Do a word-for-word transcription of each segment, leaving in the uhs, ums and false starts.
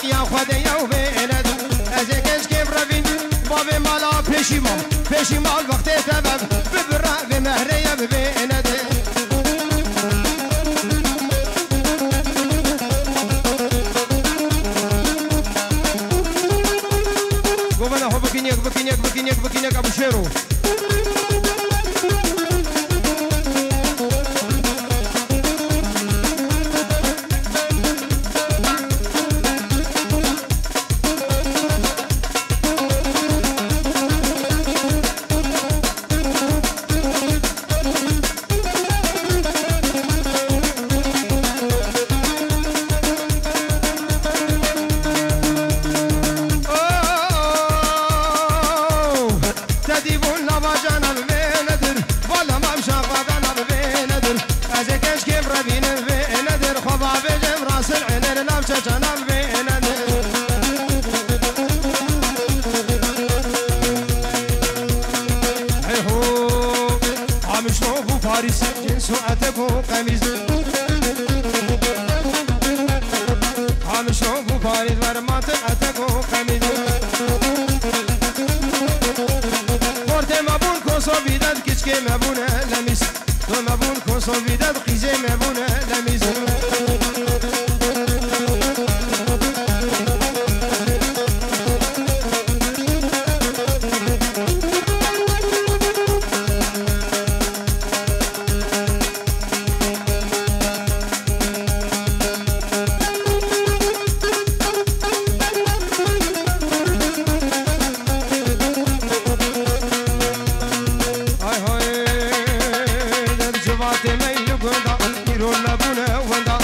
Ya Xwedê yew bê nedir. Ez ê keşkê birevîn. Bavê mala pêşî mal. Pêşî mal wextê te bev. Bibire vê mehrê ye bi bê nedir. Govena xwe bikiniyek, bikiniyek, bikiniyek, bikiniyek Ebû Şêro. Te dîbûn nava cana bi vê nedir. Vala mam şafa dana bi vê nedir. Ez ê keşkê bi revînim vê nedir. Xwe bavêjim rasil ênê li nav çeçana bi vê nedir. Hey ho, Amişlo bû Parîs, cins û etek û qemîz. Amişlo bû Parîs, vermante etek û qemîz. Portê me bûn Kosovî de, kiçkê me bûne lemîz. Me bûn Kosovî de, qîzê me bûne lemîz. Ay hoy, der civatê me li gunda, îro nebûne wenda.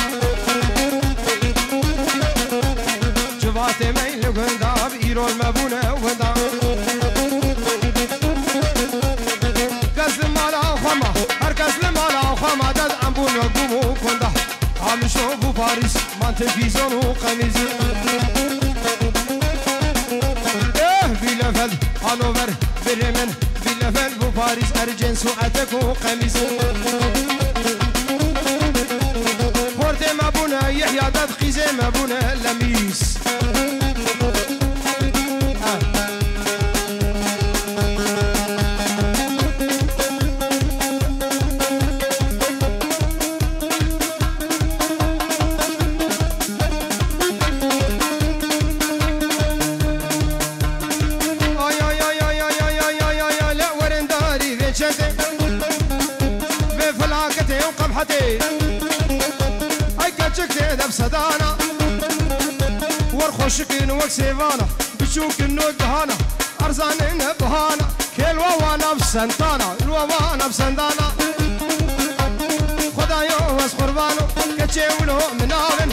Civatê me li gunda, îro me bûne wenda. Kes li mala xwe ma, her kes li mala xwe ma, dest em bûne gum û kunda. Amişo bû Parîs, mantê pîzon û qemîz. Eh, bîlefel, hanover, birê min, bîlefel bû Parîs, ercens û etek û qemîz. Portê me bûne, Yehya dad, qîzê me bûne, lemîz. Ay, ay, ay, le werin darî vê çetê, vê felaketê û qebhetê. Ay keçik tê dev sedana, wer xweşik in wek sêvana, biçûk in no gihana, erzan in bihana, kêl wa wana bi sentana, wa wana bi sendana. Xwedayo ez qurbano, keçê wilo min navin.